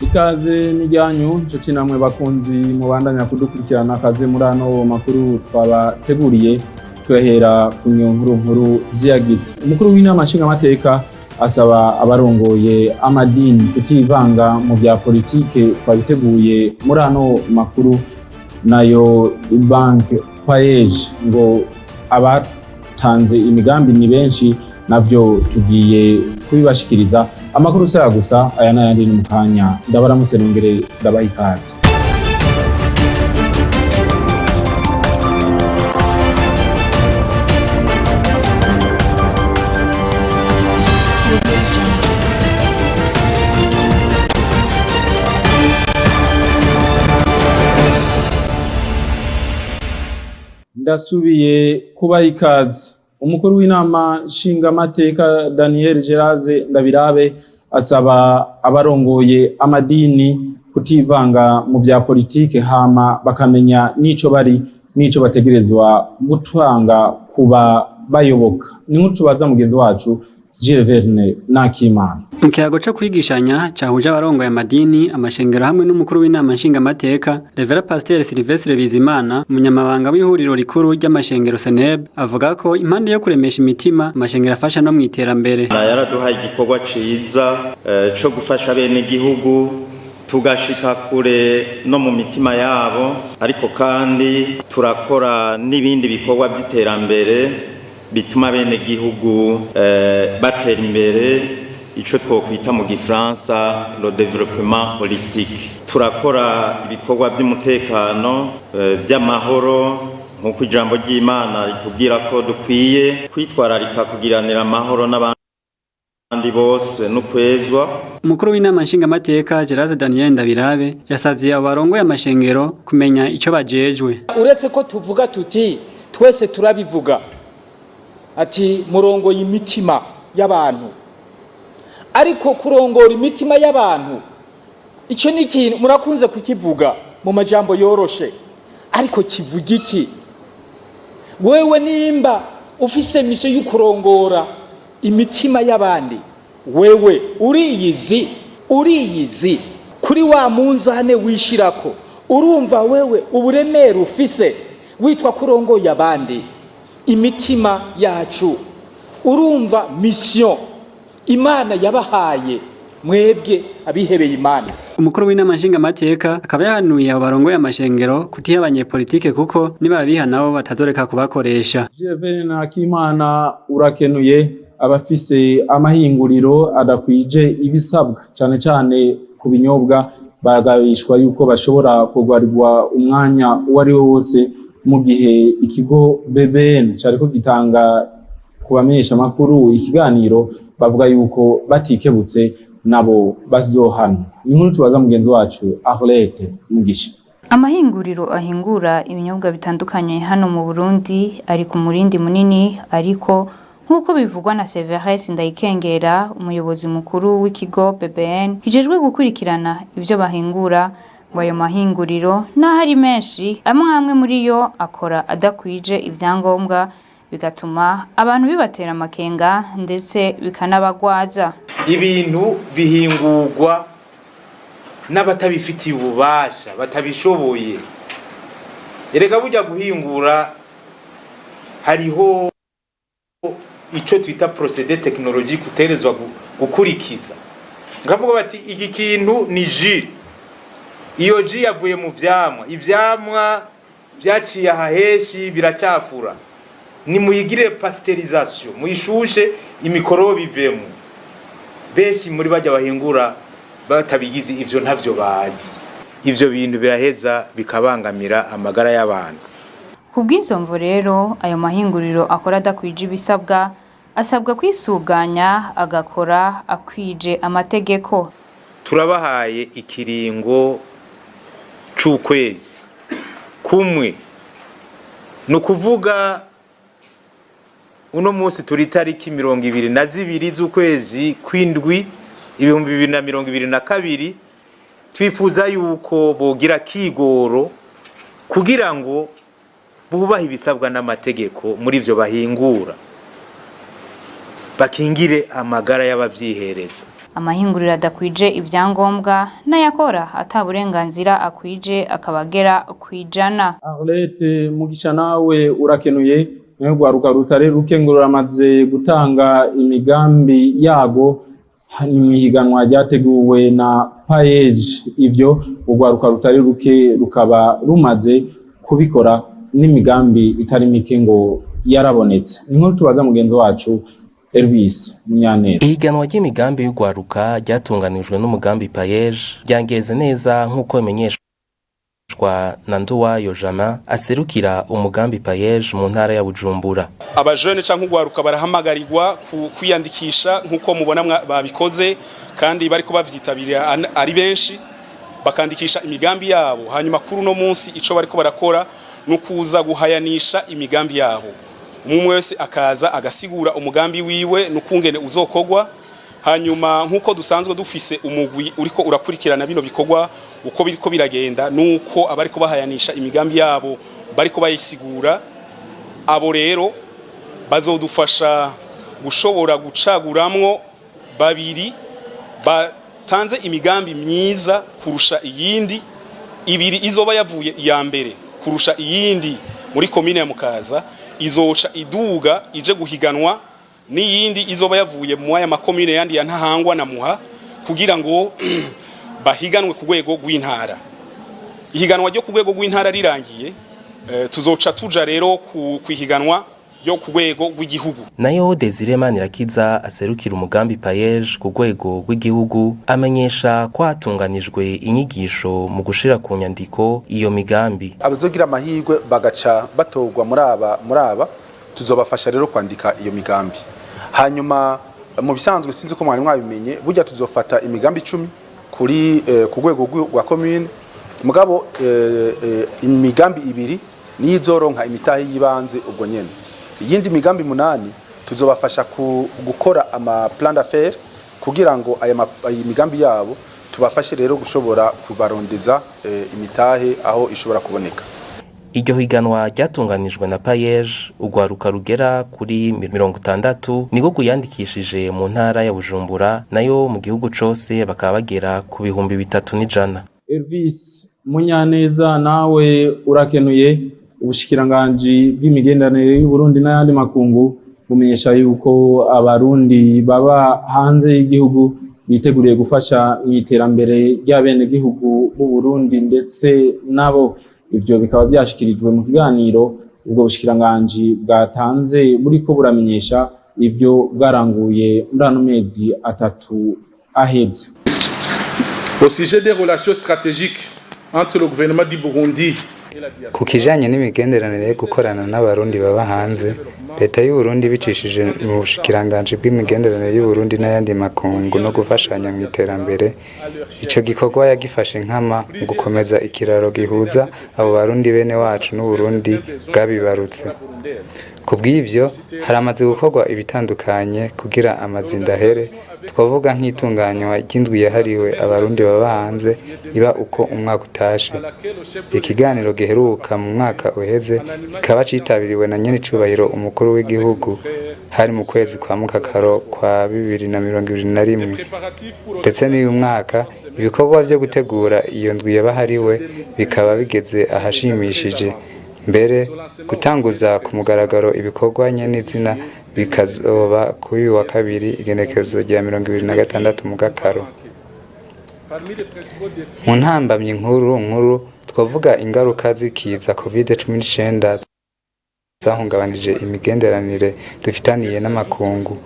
Ikaze n'ijyanyu nshuti namwe bakunzi mubandanya kudukurikirana, kaze muri ano makuru twabateguriye. Tuyahera ku nkuru nkuru ziyagitse. Umukuru w'inama nshingamateka asaba abarongoye amadini kutivanga mu bya politike. Twabiteguye muri ano makuru. Nayo banke PAEEJ ngo abatanze imigambi ni benshi, navyo tugiye kubibashikiriza. Amakuru saya gusa, aya n'ayandi ni mu kanya. Ndabaramutse, nongere ndabaha ikaze. Ndasubiye kubaha ikaze. Umukuru w'inama nshingamateka Daniel Geraze Ndabirabe asaba abarongoye amadini kutivanga mu vya politike, hama bakamenya n'ico bari n'ico bategerezwa gutanga kuba bayoboka. Ni nkuru tubaza mugenzi wacu Gilles Verne Nakimana. Mu kiyago co kwigishanya cahuje abarongoye amadini, amashengero hamwe n'umukuru w'inama nshingamateka, Reverend Pasteur Sylvestre Bizimana, umunyamabanga w'ihuriro rikuru ry'amashengero SENEB, avuga ko impande yo kuremesha imitima, amashengero afasha no mw'iterambere. Yaraduhaye igikorwa ciza co gufasha bene igihugu, tugashika kure no mu mitima yabo, ariko kandi turakora n'ibindi bikorwa by'iterambere bituma bene gihugu batera imbere, ico twokwita mu gifaransa le développement holistique. Turakora ibikorwa by'umutekano, by'amahoro, nk'uko ijambo ry'Imana ritubwira ko dukwiye kwitwararika kugiranira amahoro n'abandi bose n'ukwezwa. Umukuru w'inama nshingamateka Gerard Daniel Ndabirabe yasavye abo barongoye amashengero kumenya ico bajejwe. Uretse ko tuvuga tuti, twese turabivuga ati murongoye imitima y'abantu, ariko kurongora imitima y'abantu icyo ni ikintu murakunze kukivuga mu majambo yoroshe, ariko kivuga iki? Wewe nimba ufise mission yo kurongora imitima y'abandi, wewe uriyizi? Uriyizi kuri wa munzane wishirako? Urumva wewe uburemere ufise witwa kurongoye abandi imitima yacu? Urumva mission Imana yabahaye mwebwe abihebeye Imana? Umukuru w'inama nshingamateka akaba yahanuye abo barongoye amashengero kutiha abanyepolitike, kuko nibabiha nabo batazoreka kubakoresha. Gilles Nakimana, urakenuye. Abafise amahinguriro adakwije ibisabwa, cane cane ku binyobwa, bagabishwa yuko bashobora kugwarirwa umwanya uwo ari wo wose, mu gihe ikigo BBN cariko gitanga ku bamenyesha makuru ikiganiro, bavuga yuko batikebutse nabo bazohanwa. Inkuru tubaza mugenzi wacu Arlette Mugisha. Amahinguriro ahingura ibinyobwa bitandukanye hano mu Burundi ari ku murindi munini, ariko nk'uko bivugwa na Severus Ndayikengera, umuyobozi mukuru w'ikigo BBN kijejwe gukurikirana ivyo bahingura, ngo ayo mahinguriro n'aho ari menshi, amwe amwe muri yo akora adakwije ivyangombwa, bigatuma abantu bibatera amakenga ndetse bikanabagwaza. Ibintu bihingurwa n'abatabifitiye ububasha, batabishoboye. Erega burya guhingura hariho ico twita procédé technologique uterezwa gukurikiza. Ngavuga bati iki kintu ni jus, iyo jus yavuye mu vyamwa, ivyamwa vyaciye aha henshi biracafura, nimuyigire pasteurisation, muyishushe imikorobe ivemo. Benshi muri bajya bahingura batabigize ivyo ntavyo bazi. Ivyo bintu biraheza bikabangamira amagara y'abantu. Ku bw'izo mvo rero, ayo mahinguriro akora adakwije ibisabwa asabwa kwisuganya agakora akwije amategeko. Turabahaye ikiringo c'ukwezi kumwe, ni ukuvuga uno munsi turi tariki 22 z'ukwezi kw'indwi 2022. Twifuza yuko bogira kigoro kugira ngo bubahe ibisabwa n'amategeko muri ivyo bahingura. Bakingire amagara y'abavyihereza. Amahinguriro adakwije ivyangombwa n'ayakora ata burenganzira akwije akaba agera kw'ijana. Arlette Mugisha, nawe urakenuye. Nayo rwaruka rutari ruke ngo ruramaze gutanga imigambi yago ni mw'ihiganwa ryateguwe na PAEEJ. Ivyo urwaruka rutari ruke rukaba rumaze kubikora, n'imigambi itari mike ngo yarabonetse. Ni nkuru tubaza mugenzi wacu Elvis Munyaneza. Ihiganwa ry'imigambi y'urwaruka ryatunganijwe n'umugambi PAEEJ ryangeze neza, nk'uko bimenyeshwa na Nduwayo Jama aserukira umugambi PAEEJ mu ntara ya Bujumbura. Abajene canke urwaruka barahamagarirwa kwiyandikisha, nk'uko mubona babikoze kandi bariko bavyitabira ari benshi, bakandikisha imigambi yabo. Hanyuma kuri uno munsi ico bariko barakora nukuza guhayanisha imigambi yabo, umwe wese akaza agasigura umugambi wiwe nukungene uzokogwa. Hanyuma nk'uko dusanzwe dufise umugwi uriko urakurikirana bino bikorwa uko biriko biragenda, nuko abariko bahayanisha imigambi yabo bariko bayisigura, abo rero bazodufasha gushobora gucaguramwo babiri batanze imigambi myiza kurusha iyindi. Ibiri izoba yavuye iya mbere kurusha iyindi muri komine ya Mukaza izoca iduga ije guhiganwa n'iyindi izoba yavuye mu aya makomine yandi ya Ntahangwa na Muha, kugira ngo bahiganwe ku rwego rw'intara. Ihiganwa ryo ku rwego rw'intara rirangiye, tuzoca tuja rero ku kwihiganwa ryo ku rwego rw'igihugu. Nayo Desire Manirakiza aserukira umugambi PAEEJ ku rwego rw'igihugu amenyesha ko hatunganijwe inyigisho mu gushira ku nyandiko iyo migambi. Abazogira amahirwe bagaca batorwa muri aba, tuzobafasha rero kwandika iyo migambi. Hanyuma mu bisanzwe, sinzi ko mwari mwabimenye, burya tuzofata imigambi 10 kuri ku rwego rwa commune, mugabo imigambi ibiri niyo izoronka imitahe y'ibanze ubwo nyene. Iyindi migambi munani tuzobafasha gukora ama plan d'affaires, kugira ngo aya migambi yabo tubafashe rero gushobora kubarondeza imitahe aho ishobora kuboneka. Iryo higanwa ryatunganijwe na PAEEJ, urwaruka rugera kuri 60 niko rwiyandikishije mu ntara ya Bujumbura, nayo mu gihugu cose bakaba bagera ku 3100. Elvis Munyaneza, nawe urakenuye. Ubushikiranganji bw'imigenderanire y'u Burundi n'ayandi makungu bumenyesha yuko Abarundi baba hanze y'igihugu biteguriye gufasha mu iterambere ry'abenegihugu b'u Burundi ndetse nabo. Ivyo bikaba vyashikirijwe mu kiganiro ubwo bushikiranganji bwatanze buriko buramenyesha ivyo bwaranguye muri ano mezi 3 aheze. Au sujet des relations stratégiques entre le gouvernement du Burundi et la diaspora, Ku kijanye n'imigenderanire yo gukorana n'Abarundi baba hanze, Leta y'u Burundi bicishije mu bushikiranganji bw'imigenderanire y'u Burundi n'ayandi makungu no gufashanya mu iterambere, ico gikorwa yagifashe nkama mu gukomeza ikiraro gihuza abo Barundi bene wacu n'Uburundi bwabibarutse. Ku bw'ivyo, haramaze gukorwa ibitandukanye kugira amazinda ahere. Twavuga nk'itunganywa ry'indwi yahariwe Abarundi baba hanze iba uko umwaka utashe. Ikiganiro giheruka mu mwaka uheze kikaba citabiriwe na nyenicubahiro umukuru w'igihugu, hari mu kwezi kwa Mukakaro kwa 2021. Ndetse n'uyu mwaka ibikorwa vyo gutegura iyo ndwi yabahariwe bikaba bigeze ahashimishije, mbere gutanguza ku mugaragaro ibikorwa nyenizina bikazoba kuri uyu wa kabiri, igenekerezo rya 26 Mukakaro. Mu ntambamyi nkuru nkuru twavuga ingaruka z'ikiza COVID-19 zahungabanije imigenderanire dufitaniye n'amakungu.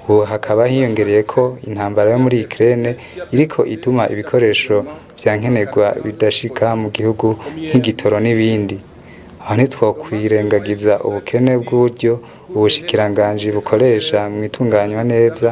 Ubu hakaba hiyongereye ko intambara yo muri Ukraine iriko ituma ibikoresho vya nkenerwa bidashika mu gihugu, nk'igitoro n'ibindi. Aho ntitwokwirengagiza ubukene bw'uburyo ubushikiranganji bukoresha mu itunganywa neza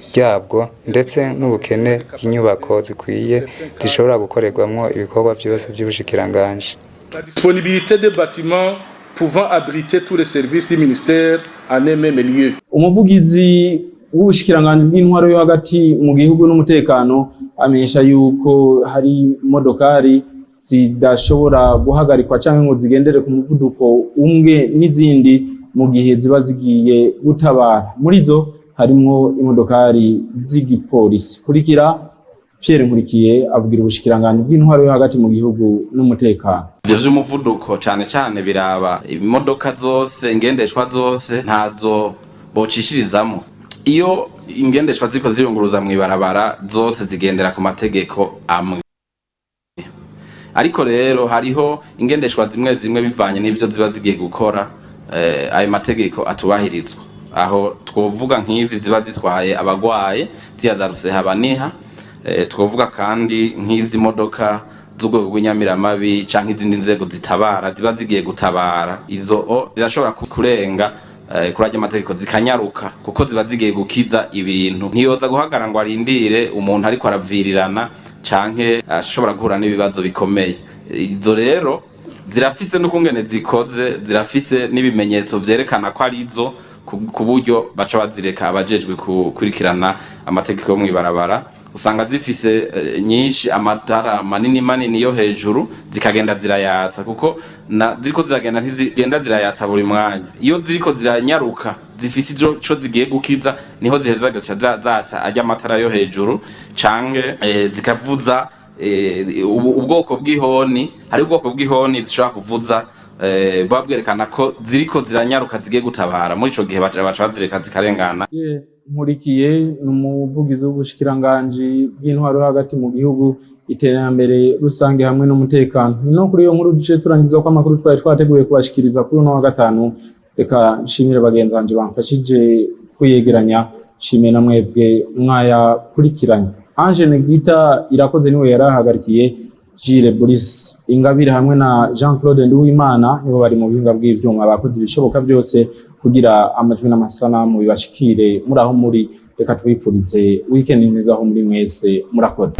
ryabwo, ndetse n'ubukene bw'inyubako zikwiye zishobora gukorerwamwo ibikorwa vyose vy'ubushikiranganji. La disponibilité des bâtiments pouvant abriter tous les services du ministère en un même lieu. Umuvugizi w'ubushikiranganji bw'intwaro yo hagati mu gihugu n'umutekano amenyesha yuko hari imodokari zidashobora guhagarikwa canke ngo zigendere ku muvuduko umwe n'izindi mu gihe ziba zigiye gutabara. Muri zo harimwo imodokari z'igipolisi. Kurikira Pierre Nkurikiye avugira ubushikiranganji bw'intwaro yo hagati mu gihugu n'umutekano. Ivyo vy'umuvuduko cane cane biraba imodoka zose, ingendeshwa zose ntazo bocishirizamo. Iyo ingendeshwa ziriko zirunguruza mw'ibarabara, zose zigendera ku mategeko amwe. Ariko rero hariho ingendeshwa zimwe zimwe, bivanye n'ivyo ziba zigiye gukora, ayo mategeko atubahirizwa. Aho twovuga nk'izi ziba zitwaye abagwaye, ziya za rusehabaniha. Twovuga kandi nk'izi modoka z'urwego rw'inyamiramabi canke izindi nzego zitabara ziba zigiye gutabara. Izo o zirashobora kurenga kuri arya mategeko, zikanyaruka kuko ziba zigiye gukiza ibintu. Ntiyoza guhagarara ngo arindire umuntu ariko aravirirana canke ashobora guhura n'ibibazo bikomeye. Izo rero zirafise n'ukungene zikoze, zirafise n'ibimenyetso vyerekana ko arizo, ku buryo baca bazireka. Abajejwe gukurikirana amategeko yo mw'ibarabara usanga zifise nyinshi amatara manini manini yo hejuru, zikagenda zirayatsa, kuko na ziriko ziragenda ntizigenda zirayatsa buri mwanya. Iyo ziriko ziranyaruka zifise ico zigiye gukiza, niho ziheza gaca zaca arya amatara yo hejuru, canke zikavuza ubwoko bw'ihoni. Hari ubwoko bw'ihoni zishobora kuvuza, buba bwerekana ko ziriko ziranyaruka zigiye gutabara. Muri ico gihe baca bazireka zikarengana. Nkurikiye ni umuvugizi w'ubushikiranganji bw'intwaro yo hagati mu gihugu, iterambere rusange hamwe n'umutekano. Ni no kuri iyo nkuru duce turangiza ko amakuru twari twateguye kubashikiriza kuri uno wa gatanu. Reka nshimire bagenzi banje bamfashije kuyegeranya, nshimiye na mwebwe mwayakurikiranye. Ange Negita Irakoze niwe yarahagarikiye, Gilles Boris Ingabire hamwe na Jean Claude Nduwimana nibo bari mu buhinga bw'ivyuma, bakoze ibishoboka byose kugira amajwi n'amasanamu bibashikire muri aho muri. Reka tubipfurize weekend nziza aho muri mwese. Murakoze.